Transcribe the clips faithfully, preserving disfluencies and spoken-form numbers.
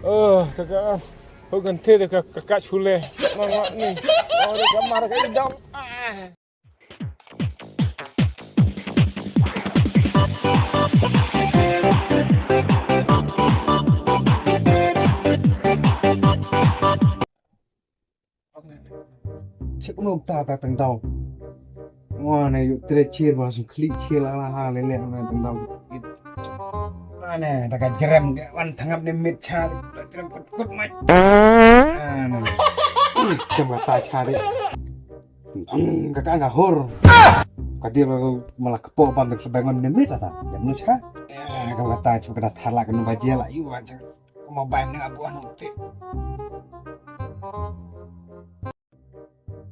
Oh, taka. Ho kan te taka ka ka chule. Ma ma ni. Oh, taka mar ka idam. Ah. Chik muk ta ta tang dau. Wa ne yu tre chir ba sum khli chir la la ha le le na tang dau. Wa ne ta ka jerem de wan thangap ne mit cha ta jerem kut kut mai. Wa ne. Jem ka ta cha de. Ka ka nga hor. Ka dia la mala kepo bam tang sebengon ne mit ta. Jem nu cha. Ka ta chu ka ta thala ka nu ba jia la yu wa cha. Ka mobile ne abu anu te.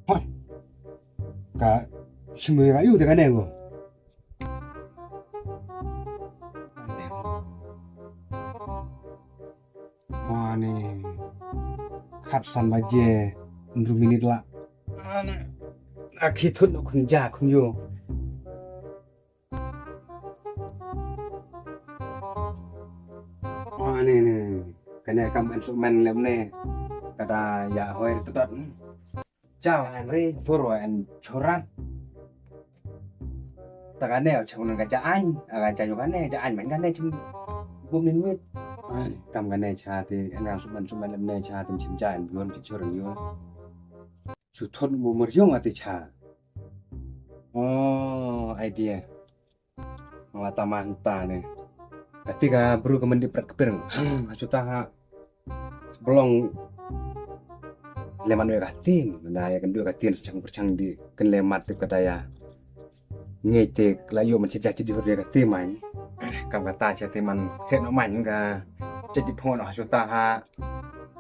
Hoi. Ka shimui ka yu te ka ne go. Wa ne. Khat san baje. Hynriew minit la. Ana. Aki thut no khun ja khun yo. Oh, ne, ne. Kane kam instrumen lem ne. Kata ya hoi tu dot. Chao an re pur wa an chorat. Ta kane chang nan ka ja an, ka ja yo kane, ja an man kane chim bum min mit. Kam kane cha ti an instrumen instrumen lem ne cha ti chim ja an bion ti chor yo. Chu thot bu mar yong ati cha. Oh, idea. Nga la tama hangta ne. Kati ka bru ka mandi pret kpir. Hmm, ha chuta ha. Blong. Leman we ka tin. Na ya kan du ka tin chang perchang di. Kan le mat tip kata ya. Ngai te la yo man cha cha di hor ka tin man. Kam kata cha tin man. Khet no man ka. Cha di phone ha chuta ha.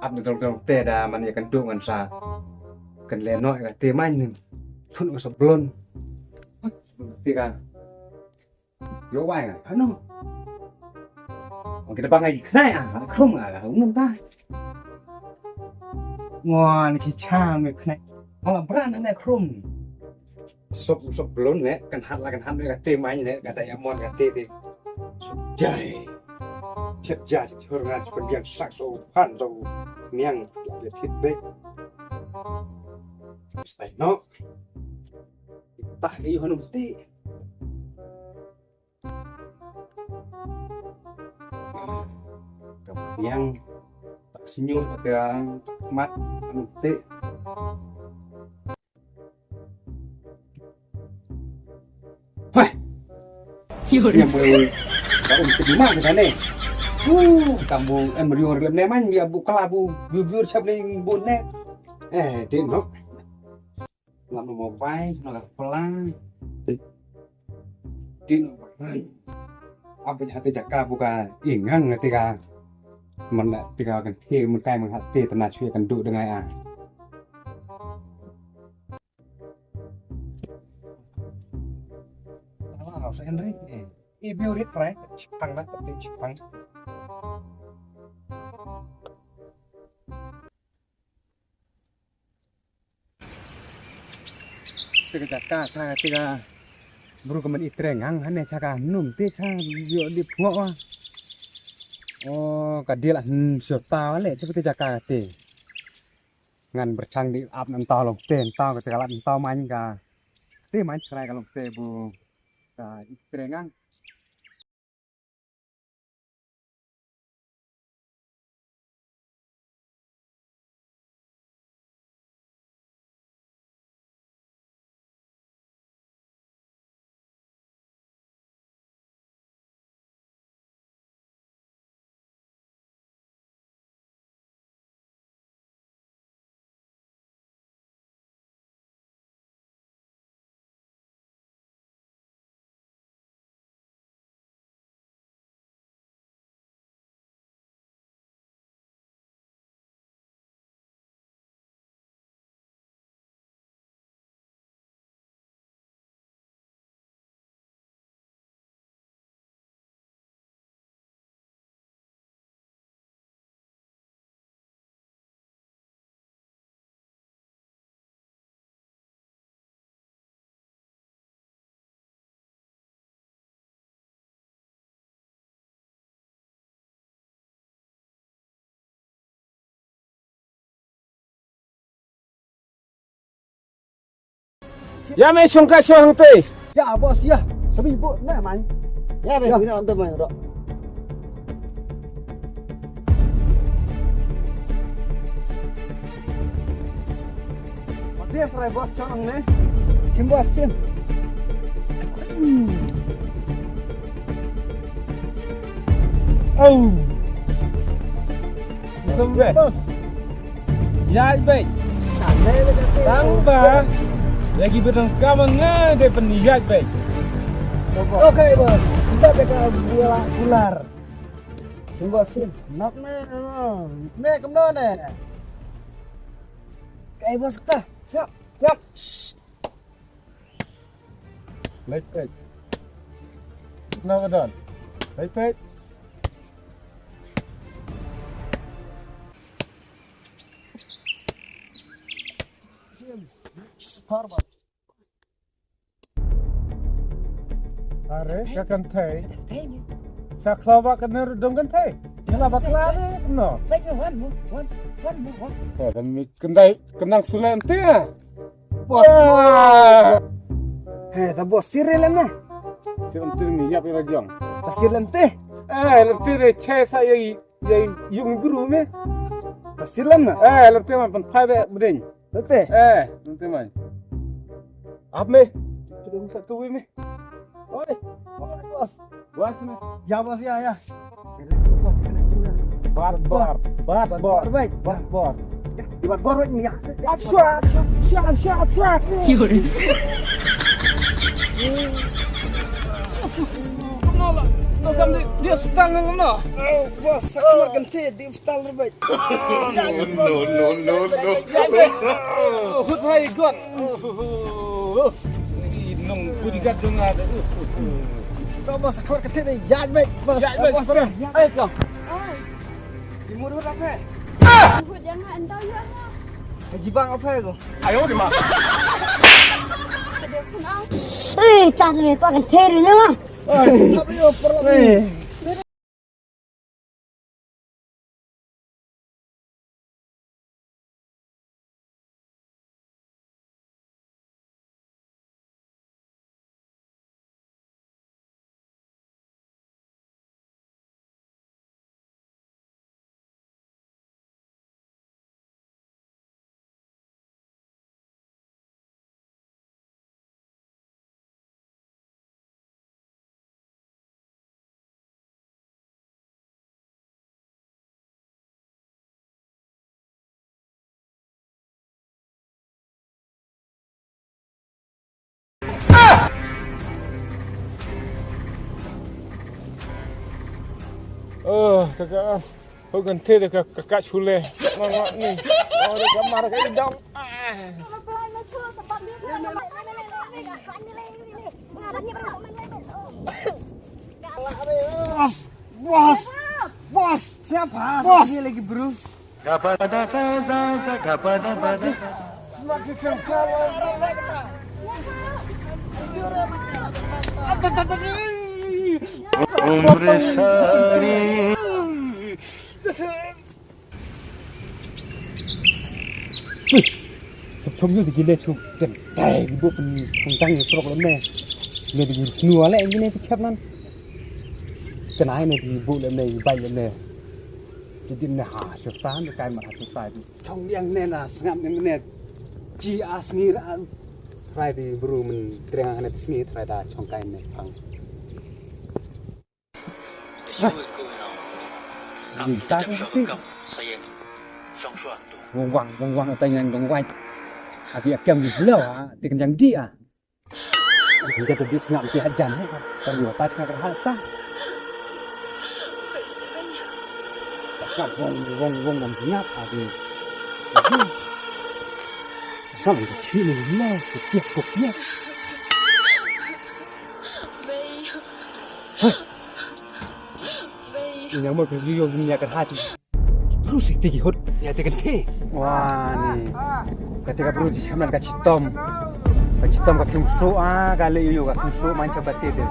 Ap ni dol dol te da man ya kan du ngan sa. Kan le no ka tin man. Thun ka sa blon. Ti ka. Yo wai nga. Ano. Ong kita bangai khnai ah, khrum ah, ngum ta. Ngo ni chi cha me khnai. Ngo la bran ne khrum. Sop sop blon ne, kan hat la kan hat ne ka te mai ne, ka da ya mon ka te te. Sop jai. Chet ja chet hor nga chupon biang sak so phan so niang la thit be. Stai no. Tah ke yu hanum ti. Ka biang tak senyum ka mat hanum ti. Hoi. Yang boleh ka um sedima kita ni. Uh, kamu en meriung rem neman dia buka labu bubur siap ni bun ne. Eh, din no. Ngam mo bai, no ka pla. Din. Apa jahate jaka buka ingang tika. Mana tika kan he mun kai menghat te tena chui kan duk dengan ah. Wow, so Henry. Eh, i biurit prai. Chipang na tapi chipang. Te ka jaka sa te ka bru ka man i trengang hane cha ka num te cha yo di phuwa. O ka dil an sio ta le cha te jaka te. Ngan berchang di ap nan tau long te tau ka te ka lat tau man ka. Te man chrai ka long te bu ka i trengang. Ïa me shong ka shong hangtei. Ïa boss ïa. Kami bu na man. Ïa be na ante man ro. Dia fry boss chang ne. Chim boss chim. Hmm. Oh. Sumbe. Boss. Ïaid beit. Tang ba ïa ki ba donkam nga dei ban ïaid beit. Okay boss. Kita beka gula kular. Sumbe sim. Nok ne. Ne kumno ne. Kai boss ta. Siap. Siap. Leit peit. Kumno ka don? Leit peit. Are ka kynthei. Sa khlaw ba ka ner dong kynthei. Khlaw ba khlaw ne kumno? Peit wan mo, wan, wan mo, wan. Ka mi kynthei kynang sulen te. Boss. He, ta boss sir lem na. Sir lem te ni ïap ïa la jong. Ta sir lem te. Eh, lem te re che sa ïa ïa yung guru me. Ta sir lem na. Eh, lem te man pan phai be bdeng. Lem te. Eh, lem te man. Ap me. Tu sa tu me. Oi. Boss. Boss me. Ya boss ya ya. Bat bor, bat bor, bat bor. Di bat bor ni ya. Shua, shua, shua, shua, shua. Kumno la? Donkam di, di hospital ngan kumno? Boss, sa kumar kan te di hospital re bai. No, no, no, no. Hut hai got. Nong bodyguard dong ada. To boss, sa kumar kan te di jaj bai. Boss, jaj bai, boss. Ai ko. Ai. Di murhut apa? Murhut jangan entah ya Allah. Haji bang apa ya ko? Ayo di ma. Ada pun ah. Eh, tak ni, tak kan teri ni mah. Ai, apa ya perlu ni? Oh, taka. Ho kan te de ka ka ka chule. Mama ni. Oh, de ka mar ka idam. Ah. Boss, boss, boss. Siapa? Boss. Dia lagi bro. Gapada sa sa sa gapada pada. Umre sari. Thum thum ïa ki le shu teng tai ki buh pynthang ïa trok lem ne. Ngi dei snu ale ngi ne ki chap nan. Kynai ne ki buh lem ne ki bai lem ne. Ki dim ne ha shu tan kai ma ha shu tai. Chong diang ne na sngap ne ne. Ji a sngi ra. Trai di bru men triang ne sngi trai da chong kai ne pang. The show is going on. Ang tak dam shong kam sayang shong shuang tu. Wong wang, wong wang, tang yang dong wai. Ati akem di blau ha, ti kenyang di ah. Kenyang tu di sengam ti hajan he. Kan yo ta chang ha ta. Sengam wong wong wong wong nyap ati. Sengam di chi ni blau, kopiak kopiak. Hah. Ïa mo ka ïoh ïa ka ha ti. Bru sik ti ki hut ïa ti kan ti. Wah ni. Ka ti ka bru ti shaman ka chitom. Ka chitom ka khim su a ka le ïoh ka khim su man cha ba ti ti.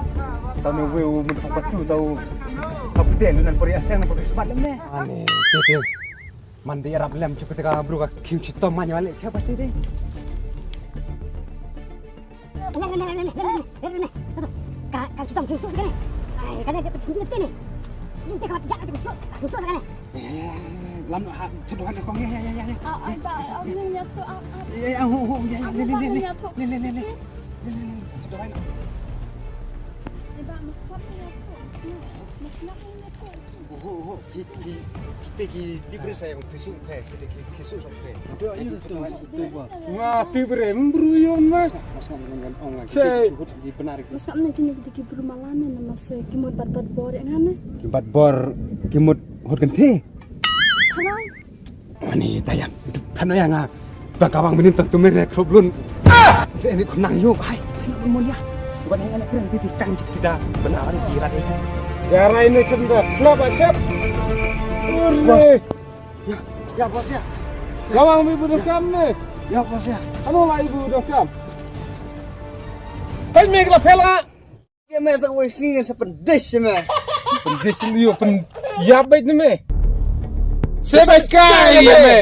Tau ne wei u mun ka patu tau. Ka pute lu nan pori aseng nan pori smat lem ne. Ani ti ti. Man ti rap lem chu ka ti ka bru ka khim chitom man ïa le cha ba ti ti. Ka, ka kitong khusus kan ni. Ai, kan ni dia sendiri ni. Sendiri kalau tidak aku khusus, khusus kan ni. Lam ha, tu doang kong ya, ya, ya, ya. Ah, ah, ba, ah, ni ya tu, ah, ah. Ya, ya, ho, ho, ya, ya, Aku le, le, le, baru le. Ya tu. Le, le, le, le. Le, le, le. Tu doang. Ai ba, maksud ni ya tu. Maksud ni ya tu. Ho, ho, ho. Ki, ki, kita ki, ki beri saya yang khusus, eh. Kita ki, khusus, eh. Nga ti bre mbru yon ma. Che. Mas kam ne kini ki bru malane na mas ki mut bat bat bor ya ngane. Ki bat bor ki mut hot kan the. Harai. Ani tayang. Kan ya nga. Bang kawang minin tentu mere kroblun. Se ini kunang yo ai. Kan mun ya. Bukan yang anak keren titik kan kita benar di rat ini. Ya rai ne cendra. Kenapa siap? Urle. Ya, ya bos ya. Kawang mi budak kam ne. Ya bos ya. Ano lai budak kam. Pai me kala phela. Ya me sa wai sing sa pendish me. Pendish liu pen ya bait ne me. Sebai kai ya me.